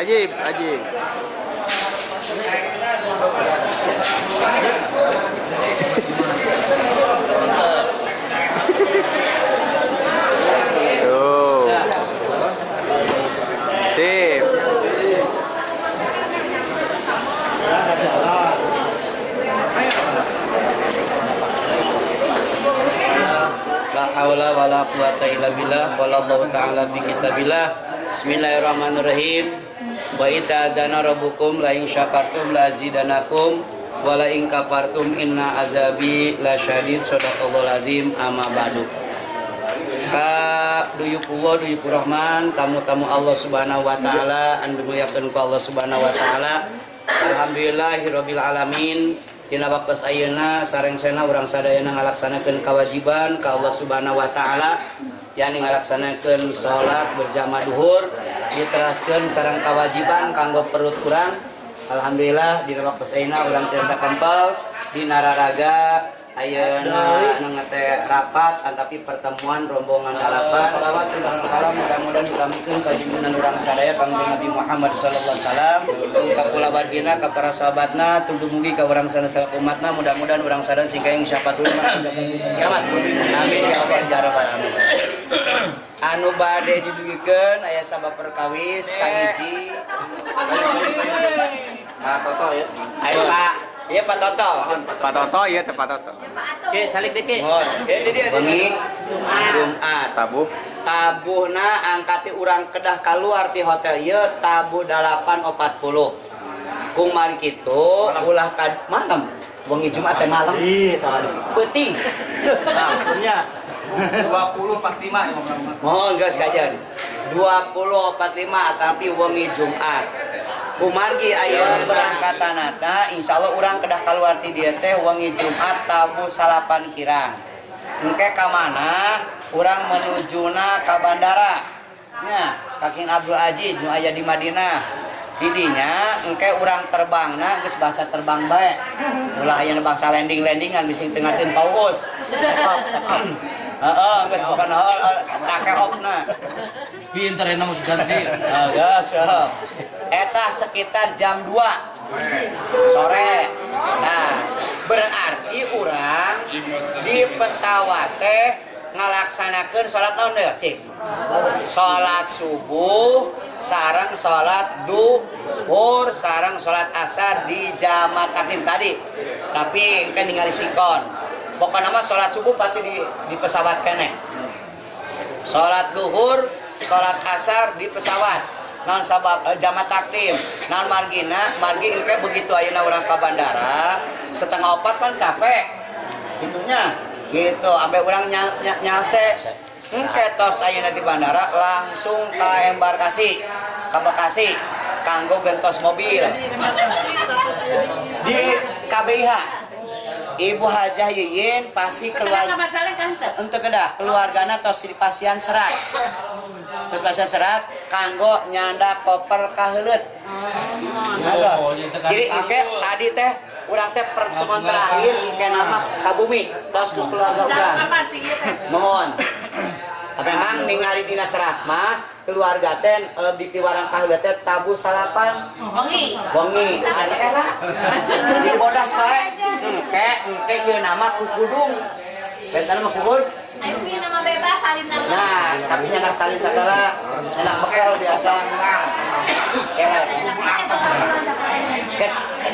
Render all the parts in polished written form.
Ajib, ajib. Tuh. Sip. La haula wala quwata illa billah, qala Allahu ta'ala fi kitabillah. Bismillahirrahmanirrahim. Wa idza adana rabbukum la in syakartum la azidanakum wa la in kafartum inna azabi lasyadid. Shadaqallahul azim. Amma ba'du. Ka duyukullah duyukur rahman, tamu-tamu Allah Subhanahu wa taala anu dimuliakeun ku Allah Subhanahu wa taala. Alhamdulillahirabbil alamin. Dina waktu ayeuna sarengsena urang sadayana ngalaksanakeun kewajiban ka Allah Subhanahu wa taala, yakni ngalaksanakeun salat berjamaah duhur, diteraskeun sareng kewajiban kanggo perut urang. Alhamdulillah dina waktu ayeuna urang tiasa kempel dina raraga ayeuna nu teh rapat antapi pertemuan rombongan dalapan. Salawat sareng salam mudah-mudahan ditamikeun ka junjungan urang sadaya Kangjeng Nabi Muhammad sallallahu alaihi wasallam, ka kulawargina, ka para sahabatna, tuluy mugi ka urang sadaya umatna, mudah-mudahan urang sadaya singkaing syafaat kiamat. Amin ya Allah ya rabbal alamin. Anu bade didugikeun aya sabab perkawis kahiji. Pak Toto ya. Ayo Pak. Iya Pak Toto. Pak Toto iya teh Pak Toto. Oke, calik dikit. Wengi Jumat. Tabuh. Tabuhna angkati urang kedah keluar ti hotel ieu tabuh 8.40. Kumaha kitu ulah ka malam. Wengi Jumat teh malam. Ih, tadi. Peuting. Nah, 20.45 ya. Mohon geus kajian. 20.45 tapi wengi Jumat. Kumargi aya berangkatanata insyaallah urang kedah kaluar ti dieu teh wengi Jumat tabuh 9 kirang. Engke ka mana urang menujuna ka bandara. Nya, ka King Abdul Aziz nu aya di Madinah. Didinya engke urang terbangna geus bangsa terbang bae. Ulah aya bangsa landing-landingan bisi teu ngartieun paus. Heeh, geus pokona take opna. Pinter enak mau ganti. Geus, heeh. Eta sekitar jam 2 sore. Nah, berarti urang di pesawat teh ngalaksanakeun salat naon deui, Cik? Salat subuh sareng salat duhur sareng salat asar di jamak takdim tadi. Tapi engke ningali sikon. Pokokna mah salat subuh pasti di pesawat keneh. Salat duhur, salat asar di pesawat. Naon sabab jamak takdim. Naon margina, margi engke begitu ayeuna urang ka bandara, 3:30 kan capek. Itunya gitu, ambe urang nyalse. Engke tos ayeuna di bandara langsung ka embarkasi, ka Bekasi kanggo gentos mobil. Di KBIH. Ibu Hajah Yiyin pasti keluar untuk kedah keluargana tos di pasian serat. Terus pasian serat kanggo nyanda koper kaheuleut. Jadi engke tadi teh urang teh pertemuan terakhir engke nama ka bumi tos nu keluarga urang. Mohon. Memang ningali dina serat mah keluarga teh di piwarang kaheuleut teh tabuh 9 wengi. Wengi ari era. Jadi bodas bae. Engke engke ieu nama kukudung. Bentana mah kukud. Ayo punya nama bebas salin nama. Nah, tapi nyanak salin segala, nyanak bekel biasa. Ya.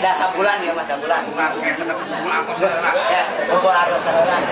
Dah sabulan ya Mas, sabulan. Ya, kumpul artos sabulan.